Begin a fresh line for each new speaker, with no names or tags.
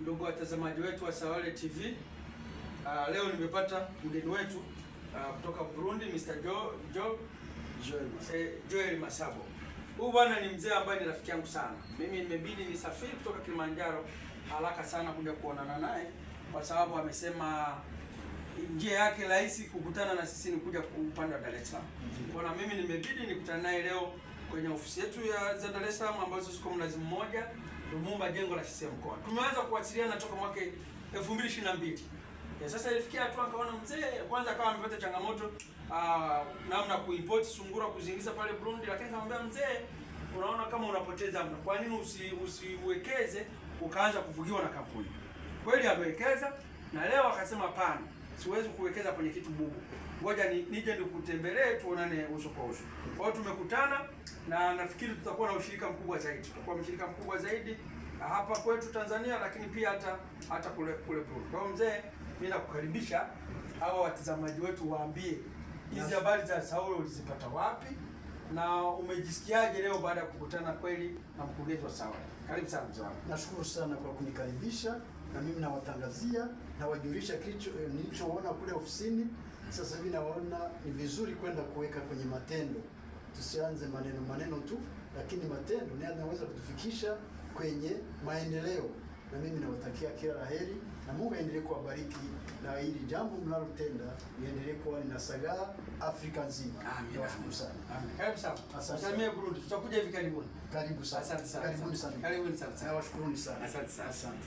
Ndugu watazamaji wetu wa Sawale TV, leo nimepata mgeni wetu kutoka Burundi, Mr. Joel Masabo. Huyu bwana ni mzee ambaye ni rafiki yangu sana. Mimi nimebidi nisafiri kutoka Kilimanjaro haraka sana kuja kuonana naye kwa sababu amesema njia yake rahisi kukutana na sisi ni kuja upande wa Dar es Salaam. Kwa na mimi nimebidi nikutane naye leo kwenye ofisi yetu ya za Dar es Salaam ambazo ziko Mnazi Mmoja, Lumumba, jengo la CCM mkoa. Tumeanza kuwasiliana toka mwaka 2022. Sasa ilifikia hatua nikaona mzee kwanza akawa amepata changamoto namna kuimport sungura kuziingiza pale Burundi, lakini nikamwambia mzee, unaona kama unapoteza muda. Kwa nini usiwekeze ukaanza kuvugiwa na kampuni? Kweli amewekeza na leo akasema hapana, siwezi kuwekeza kwenye kitu bubu. Ngoja nije nikutembelee tuonane uso kwa uso. Kwa hiyo tumekutana na nafikiri tutakuwa na ushirika mkubwa zaidi. Tutakuwa mshirika mkubwa zaidi hapa kwetu Tanzania, lakini pia hata kule Burundi. Kwa hiyo mzee, mimi nakukaribisha hawa watazamaji wetu waambie hizi habari za Saolo ulizipata wapi na umejisikiaje leo baada ya kukutana kweli na mkurugenzi wa Saolo. Karibu sana mzee wangu.
Nashukuru sana kwa kunikaribisha, na mimi nawatangazia na wajulisha nilichoona kule ofisini. Sasa hivi naona ni vizuri kwenda kuweka kwenye matendo. Tusianze maneno tu, lakini matendo ni yanaweza kutufikisha kwenye maendeleo. Na mimi nawatakia kila la heri na Mungu aendelee kuwabariki na hili jambo mnalotenda liendelee kuwa linasagaa Afrika nzima. Nawashukuru sana.
Amen. Karibu sana. Asante Burundi. Tutakuja hivi karibuni.
Karibu sana.
Asante sana.
Karibuni sana.
Karibuni sana.
Nawashukuruni sana.
Asante sana.
Asante.